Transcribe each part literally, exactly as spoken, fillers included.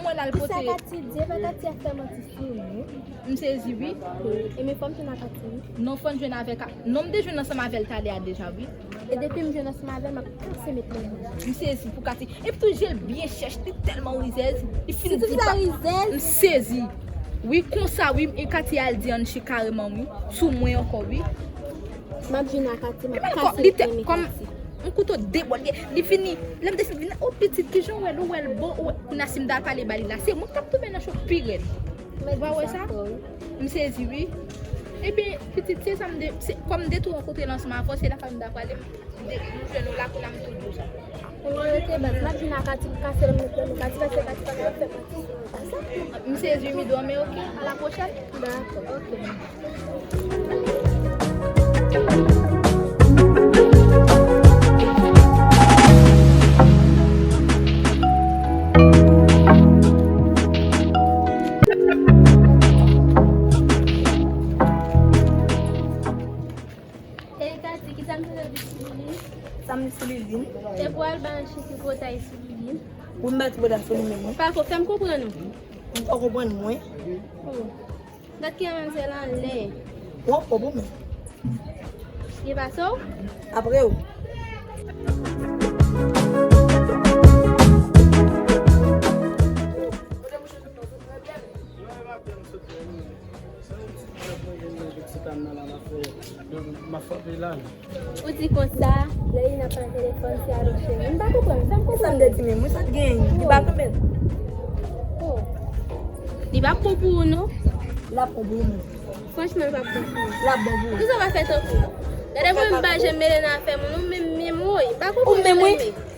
Mwen al pote. Kisa Katy di? Epa Katy ap fè manti sou nou. M sezi, wi. E men fò m jwenn ak Katy, wi. Non, fò n jwenn avèk a-, non, m te jwenn ansanm avè l talè a deja, wi. E depi m jwenn ansanm avè l, m ap kase met nan men l. M sezi pou Katy. Epi tou, je l byen chèch, li tèlman rizèz. Li fin di pa. Rizèz? M sezi. Wi, konsa, wi, e Katy al di Anchi kareman, wi. Sou mwen ankò, wi. M ap jwenn ak Katy, m ap kase met nan men Katy. Yon kouto debòl, li, li vini. Lè m te fin vini, o pitit, kijan w wè l, ou wè l bon, ou wè, kounye a si m ta pale ba li la, se mwen k t ap tonbe nan chòk pi rèd. Ou pa wè sa? M sezi, wi. Ebyen, pitit, se sa m de, se, kòm m de tou rankontre l ansanm avè w, se la fwa m ta pale, m de, m jwenn ou la, kounye a m tou di w sa. Ebyen, rete baz, m ap vin ak Katy, m kase l, m met nan men Katy, paske Katy pa ka fè manti sou mwen konsa. M sezi, wi, Mido, men oke, a la pwochèn. Dakò, oke. Hey, Katy, kisa m te di sou Lili? Sa m di sou Lili? Se pou al ba Anchi tripotay sou Lili. Pou m ba tripotay sou li menm, wi. Pako, fè m konprann ou. Ou pa konprann mwen? Oh. Gad ki manzè anlè. Wap pran pou mwen. Li pase w? Apre w. Ou di konsa, lè li nan pran telefòn, se avèk cheri. M pa konprann, fè m konprann. Sa m te di menm, wi, sa t genyen, li pa konprann. Oh. Li p ap bon pou ou, non? L ap bon pou ou menm. Franchman, li p ap bon pou ou. L ap bon pou ou. Poukisa w pa fè tankou m? Gade mwen, m pa janm mele nan afè moun, ou menm, menm, woy, m pa konprann ou menm, wi.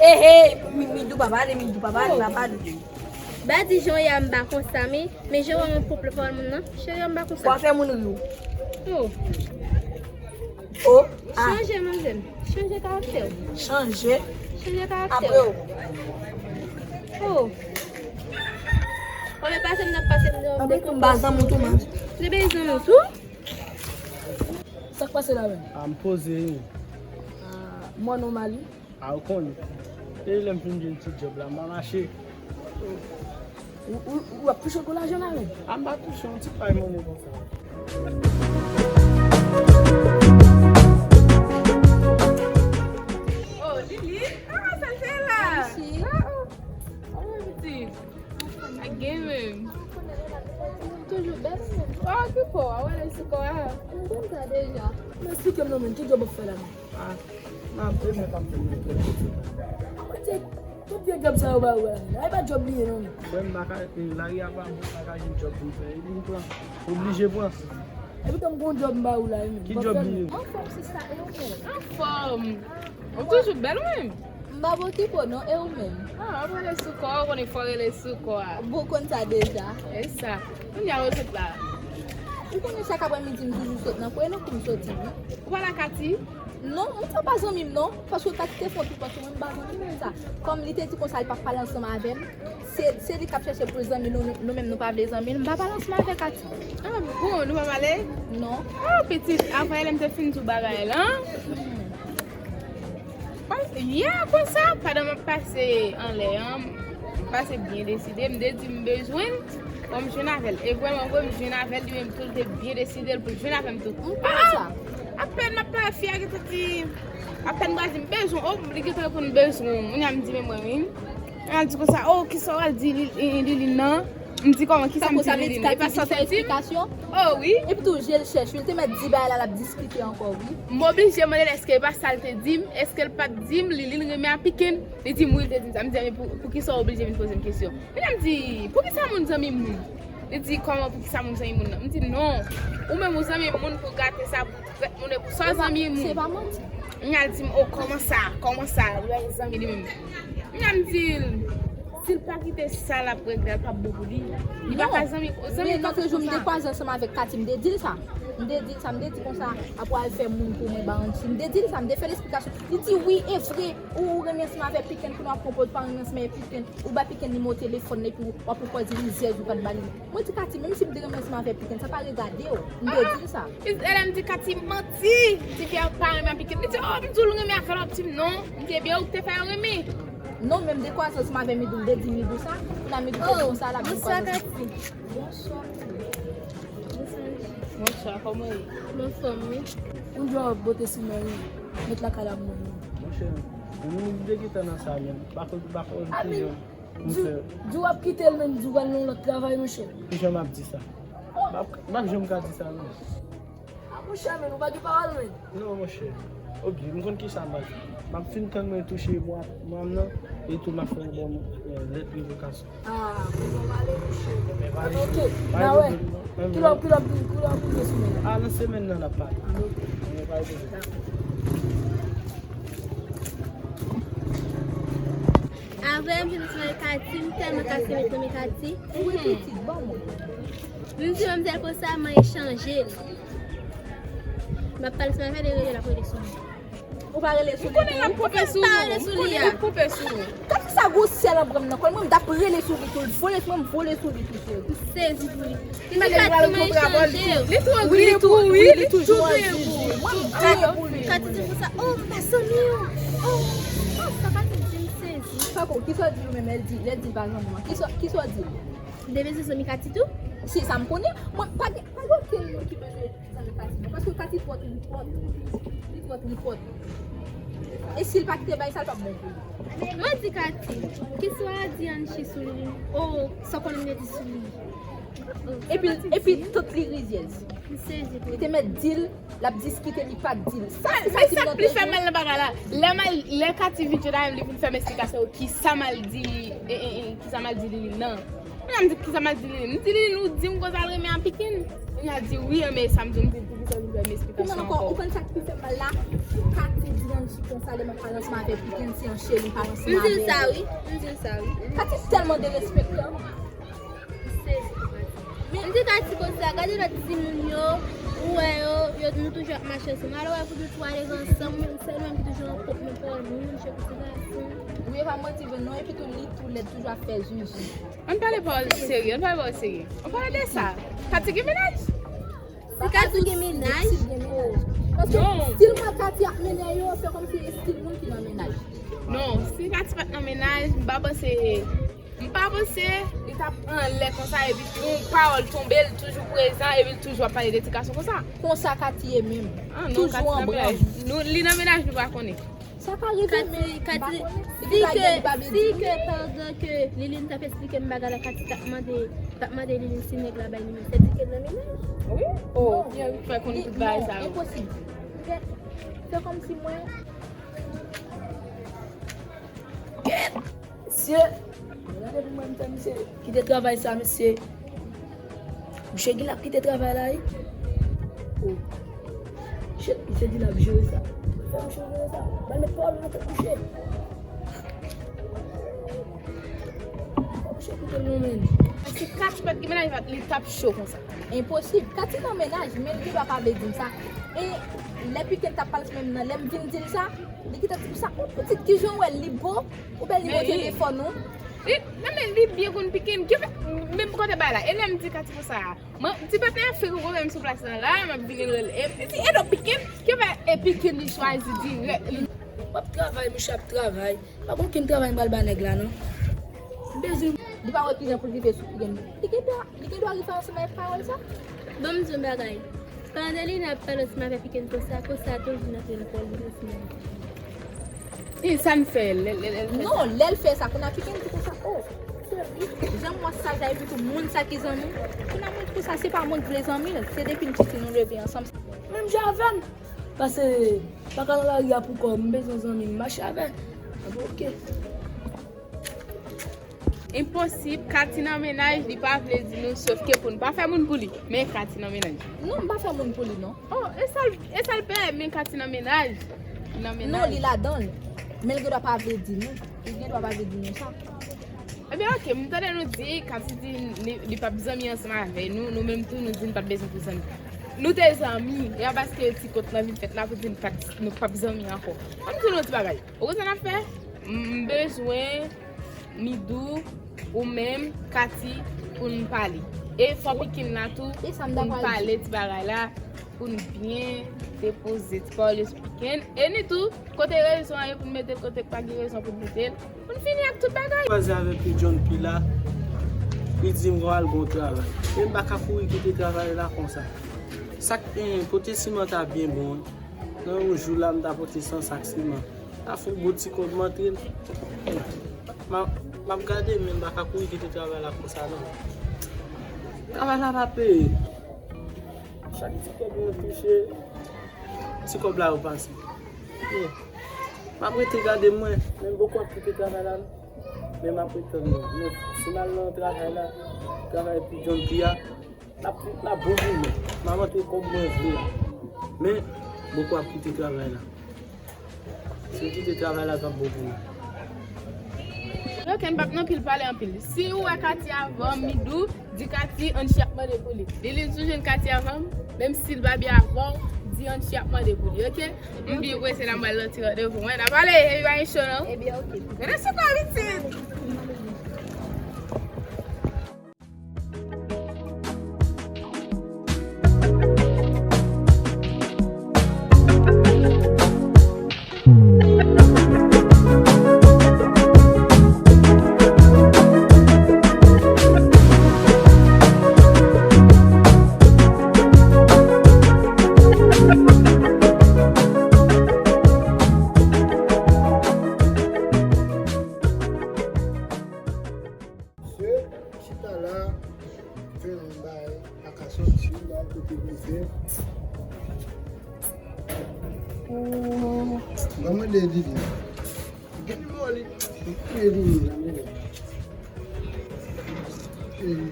Ehe, Midou pa pale, Midou pa pale, pa pale. Ba di jan w ye a m pa konsa, men, men jan w wè yon koup pawòl moun nan, cheri, m pa konsa. W ap fè moun ri w. Oh. Oh, ah. Chanje, manzè. Chanje karaktè w. Chanje. Chanje karaktè w. Apre w. Oh. Kòman pase m nan pase m nan. Apre tou, m ba zanmi w tou, man. Li bay zanmi w tou? Sa k pase la menm? Ah, m poze, wi. Ah, mwen nòmal, wi. A, ou konnen. E lè m fin jwenn ti djòb la, m pa mache. Ou, ou, ou ap touche gwo lajan la menm? A, m pa touche, yon ti pay monnen konsa. Oh, Lili, ah, sa l fè la? Ah, oh. Ah, pitit. Ak gen menm. Toujou bèl menm. Oh, ki fò, a wè lè sou kò a. M konn sa deja. Men esplike m non, menm, ki djòb w ap fè la menm? Ah, m ap, e mwen k ap fè l nan kè. Mwen te, tout vye djòb sa yo ba ou la. Ay pa djòb li ye non. Frè m, m pa ka, lari a pa bon, m pa ka jwenn djòb pou m fè. Epi m pran, oblije pran. Epi tanm gon djòb m ba ou la, wi. Ki djòb li ye? Anfòm, sista, e ou menm? Anfòm. Ou toujou bèl, wi. M pa bon ki po non, e ou menm? Ah, w ap rele sou kò, ou konnen fò rele sou kò a. Bon, konn sa deja. E sa. Kounye a ou sot la. Ou konnen chak aprèmidi m toujou sot nan kwen nan kou m soti, wi. Ou pa la Katy? Non, m sa pa zanmi m non, paske w ta kite fè yon ti pòs pou mwen, m pa zanmi m konsa. Kòm li te di konsa li p ap pale ansanm avè m, se, se li k ap chèche pou l zanmi nou, nou, nou menm nou pa vle zanmi l, m pa pale ansanm avè Katy. Ah bon, nou pa pale? Non. Oh, pitit, aprè lè m te fin di w bagay la. Yè konsa, pandan m ap pase anlè an, m pase byen deside, m te di m bezwen l, bon, m jwenn avè l. E vrèman vre, m jwenn avè l, li menm tou, li te byen deside l pou l jwenn avè m tou. M konn sa. Apèn m ap pale, fi a gentan di, apèn m pral di m bezwen w, li gentan reponn bezwen w. Kounye a m di men mwen wi. Al di konsa, oh, kisa w al di li, li, li, li nan? M di kòman, kisa m di li, li nan? E pa sa w te di m? Oh wi. Epi tou, je l chèch wi, li te mèt di bagay la, l ap diskite ankò wi. M oblije mande l èske e pa sa l te di m, èske l pa t di m, li, li renmen a piken, li di m wi, li te di m sa. M di, men pou, poukisa w oblije vin poze m kesyon? Kounye a m di, poukisa moun zanmi moun? Li di, kòman, poukisa moun zanmi moun nan? M di, non, ou menm ou zanmi moun pou gate sa, pou trèt moun, epi sa w zanmi moun. Se pa manti. Kounye a l di m, oh, kòman sa, kòman sa, li pa gen zanmi li menm. Kounye a m di l, si l pa kite sa l ap regle a, l p ap bon pou li. Li pa ka zanmi, zanmi pa pou sa. Men lòt jou, m te kwaze ansanm avèk Katy, m te di l sa. M te di l sa, m te di konsa, apre al fè moun pou mwen, ba Anchi. M te di l sa, m te fè l esplikasyon. Li di, wi, e vre, ou, ou renmen ansanm avèk piken, kounye a w ap pran pòz pa renmen ansanm avèk piken. Ou ba piken nimewo telefòn li, epi w ap pran pòz rizèz ou pa t ba li. Mwen di Katy, menm si m te renmen ansanm avèk piken, sa pa regade w. M te di l sa. Lè m di Katy manti, di fi a pa renmen piken. Li di, oh, m di w l renmen avè l, w ap di m non. M di, ebyen, ou k te fè yo renmen. Non, menm de kwaze ansanm avè Midou, m te di Midou sa. Kounye a Midou te di konsa, l ap di kwaze ansanm. Bonswa, Kati. Bonswa. Bonswa, kòman w ye? M anfòm, wi. Yon djòb bote sou mwen, wi. Met lakay la pou mwen, wi. Monchè, nou te gentan nan sa menm. Pa konn, pa konn ki jan. Di, di w ap kite l menm, di w pral nan yon lòt travay, monchè. Ki jan m ap di sa? M ap, m ap janm ka di sa, non. A, monchè, men nou pa gen pawòl, men. Non, monchè. Oke, m konn kisa m ap di. M ap fin tann mwen touche mwa, mwa m nan, epi tou m ap fè yon bon, eh, lèt revokasyon. A, bon, bon, pale, monchè. Oke, n a wè. Kilè, kilè, kilè w ap rive sou mwen? A, nan semèn nan n ap pale. A, oke. Dakò. Avè m, se nan Kati, m tèlman kase met nan men Kati. Wi, pitit, ban mwen. M di manmzèl konsa, mwen chanje l. M ap pale sou afè de rele l ap rele sou mwen. Ou pa rele sou li tou? M konnen l ap konpe sou ou. M konnen l ap konpe sou ou. Kati sa gwosè l an pran m nan kò l, mwen m t ap rele sou li tou, l vole sou mwen, m vole sou li tou, cheri. M sezi pou li. Li twò gri pou ou, wi, li toujou gri pou ou. Mwen m gade pou li. Kati di konsa, oh, m pa zanmi w. Oh, oh, sa Kati di m sezi. Pako, kisa w di l menm, lè l di, lè l di l pa zanmi w? Kisa, kisa w di l? M te bezwen zanmi Kati tou? Se sa m konnen. Mwen, pa gen, pa gen okenn moun ki bezwen zanmi Kati, non. Paske Kati twò tripòt. Li twò tripòt. E si l pa kite bay sa, l p ap bon pou li. Mwen di Kati, kisa w di Anchi sou li? Oh, sa w konnen m te di sou li? Epi, epi tout li rizyèz. M sezi pou li. Li te mèt di l, l ap diskite, li pa t di l. Sa, sa ki sa k pli fè mal nan bagay la. Lè mal, lè Kati vin jwenn avè m, li vin fè m esplikasyon kisa m al di, e, e, e, kisa m al di Liline nan. Mwen m di kisa m al di Liline. M di Liline, ou di m konsa l renmen a Pikin. Li a di wi, men sa m di w, m di l poukisa l vin fè m esplikasyon ankò. Ou konn sa k pi fè m mal la? Kati di Anchi konsa lè m ap pale ansanm avè Pikin, se Anchi li pale ansanm avè l. M di l sa wi, m di l sa wi. Kati tèlman derespektan. M sezi pou Kati. M di Kati konsa, gade lòt timoun yo, ou wè yo, yo, nou toujou ap mache ansanm. Alò, wè pou nou tou ale ansanm, mwen, se mwen ki toujou nan pwòp nan pawòl moun, monchè, pou ti gason. Wi, e pa manti vre non, epi tou, li tou lèd, toujou ap fè zuzu. Ann pale pawòl serye, ann pale pawòl serye. Ann pale de sa. Kati gen mennaj? Si Kati gen mennaj? Paske stil mwen Kati ap mennen yo, se kòmsi e stil moun ki nan mennaj. Non, si Kati pa t nan mennaj, m pa panse M pa panse li t ap anlè konsa, epi yon pawòl tonbe, l toujou prezan, epi l toujou ap pale de ti gason konsa. Konsa Kati ye menm. Ah, non, toujou an branch. Nou, li nan mennaj, nou pa konnen. Sa ka rive, men m pa konnen. Si ke, si ke pandan ke Liline t ap esplike m bagay la, Kati t ap mande, t ap mande Liline si nèg la bay nimewo, se di ke l nan mennaj. Wi. Oh, fè konn tout bagay sa yo. Enposib. Se kòmsi mwen Mesye, gade pou mwen, m fè misye kite travay sa, mesye. Misye Gila ap kite travay la, wi. Oh. Shit, misye Gila ap jere sa. Fè misye jere sa. Ba l met pawòl nan tèt misye. Fè misye kite l non, men. Si Kati pa t gen mennaj, li t ap cho konsa. Enposib. Kati nan mennaj, men li gendwa pa vle di m sa. E lè Piken t ap pale sou menm nan, lè m vin di l sa, li gentan di m sa, oh, pitit, kijan w wè li bo? Oubyen li montre defò nou? Li, non, men li byen konn Piken, ki fè, menm kote bay la. E lè m di Kati konsa a, mwen, ti patnè a fè konprann m sou plas la, la, m ap vin rele. E, e, e non, Piken, ki fè, e Piken li chwazi dirèk. Li, m ap travay, mouche ap travay. Pa gen okenn travay m pral ba nèg la, non. M bezwen. Li pa wè kijan pou l rive sou Piken. Li gendwa, li gendwa rive ansanm avèk pawòl sa. Ban m di yon bagay. Pandan Liline ap pale ansanm avèk Piken konsa, konsa tou vin antre nan kò l, li douseman. E sa n fè, lè, lè, lè l fè sa? Non, lè l fè sa, kounye a Piken di konsa, oh, cheri, jan m wè sa, jan epi tou moun sa ki zanmi. Kounye a mwen di konsa, se pa mwen k vle zanmi l, se depi n piti nou leve ansanm. Menm jan avè m. Pase, pa ka nan lari a pou kò m, m bezwen zanmi m mache avè. An bon, oke. Enposib, Kati nan mennaj, li pa vle di nou, sòf ke pou n pa fè moun pou li. Men Kati nan mennaj. Non, m pa fè moun pou li, non. Oh, e sa l, e sa l pè, men Kati nan mennaj. Nan mennaj. Non, li ladan l. Men l gendwa pa vle di nou. Li gendwa pa vle di nou sa. Ebyen, oke, m tande nou di, Kati di li, li p ap zanmi ansanm avè nou, nou menm tou, nou di n pa t bezwen pou zanmi. Nou te zanmi, e a paske ti kont lan vin fèt la pou di n pa t, nou p ap zanmi ankò. Ann di nou ti bagay. Ou konn sa n ap fè? M bezwen Midou, ou menm, Kati, pou n pale. E fò Pikin la tou, pou n pale ti bagay la. Pou n byen depoze ti pawòl yo sou piken. E ni tou, kote rezon an ye pou n mete l, kote k pa gen rezon pou n mete l. Pou n fini ak tout bagay. Kwaze avèk John P la, li di m pou al gon travay. E m pa ka kouri kite travay la konsa. Sa k, eh, pote siman ta byen bon, wi. Nan yon jou la, m ta pote san sak siman. Ta fon bon ti kòb m antre. M a, m ap gade, men m pa ka kouri kite travay la konsa, non. Travay la pa peye. Chak ti kòb mwen touche, ti kòb la yo pase. Yeah. M ap rete gade mwen, men m poko ap kite travay la, non. Men m ap rete tann mwen. Men si m al nan travay la, travay pou John P a, l ap, l ap bon pou mwen. M ap antre kòb mwen vle a. Men, m poko ap kite travay la. Si m kite travay la, t ap bon pou mwen. Ok, m p ap nan pil pale anpil. Si ou wè Katy avè m, Midou, di Katy ann chak mande pou li. Li, li toujou jwenn Katy avè m, menm si l pa byen avè w, di ann chak mande pou li, ok? M byen prese la, m pral nan ti randevou mwen. N a pale, epi pa gen cho, non? Ebyen, ok. Gade sou kò pitit! Mesye, chita la, fè yon bagay, pa ka sòti, ba kote pou fè. Ban mwen de Lili. Gen nimewo li. Lili, Lili.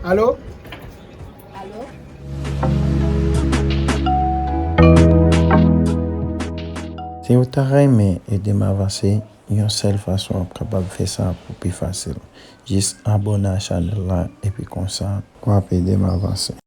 Alo? Alo? Si w ta renmen ede m avanse, yon sèl fason w ap kapab fè sa pou pi fasil. Jis abòne a chanèl la epi konsa w ap ede m avanse.